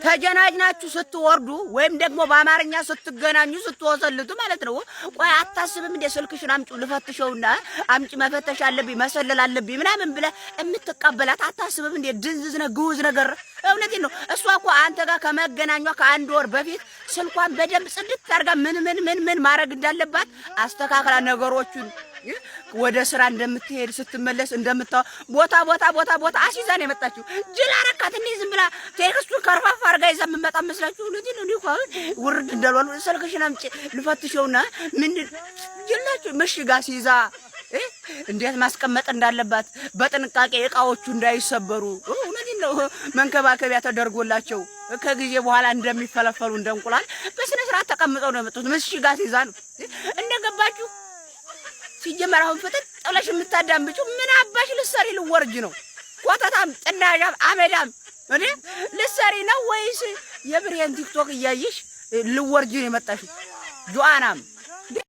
ተጀናጅናችሁ ስትወርዱ ወይም ደግሞ በአማርኛ ስትገናኙ ስትወሰልቱ ማለት ነው። ቆይ አታስብም እንደ ስልክሽን አምጪ ልፈትሸውና አምጪ መፈተሽ አለብኝ መሰለል አለብኝ ምናምን ብለህ የምትቀበላት አታስብም እንደ ድንዝዝ ግውዝ ነገር። እውነቴን ነው። እሷ እኮ አንተ ጋር ከመገናኟ ከአንድ ወር በፊት ስልኳን በደንብ ጽድት አድርጋ ምን ምን ምን ምን ማድረግ እንዳለባት አስተካክላ ነገሮቹን ወደ ስራ እንደምትሄድ ስትመለስ እንደምታ ቦታ ቦታ ቦታ ቦታ አስይዛ ነው የመጣችው። ጅል አረካት። እንዴ ዝም ብላ text ኡን ከርፋፋ አድርጋ ይዛ የምመጣ መስላችሁ? እውነቴን ነው። እኔ እኮ አሁን ውርድ እንዳልዋሉ ስልክሽን አምጪ ልፈትሸውና ምን ጅላችሁ ምሽጋ ሲይዛ እንዴት ማስቀመጥ እንዳለባት በጥንቃቄ እቃዎቹ እንዳይሰበሩ፣ እውነቴን ነው፣ መንከባከቢያ ተደርጎላቸው ከጊዜ በኋላ እንደሚፈለፈሉ እንደ እንቁላል በስነ ስርዓት ተቀምጠው ነው የመጡት። ምሽጋ ሲይዛ ነው እንደገባችሁ። ሲጀመር አሁን ፍጥጥ ብለሽ የምታዳምጪው ምን አባሽ ልትሰሪ ልወርጅ ነው? ኮተታም ጥናዣም አመዳም እኔ ልትሰሪ ነው ወይስ የብሬን ቲክቶክ እያየሽ ልወርጅ ነው የመጣሽው? ጆአናም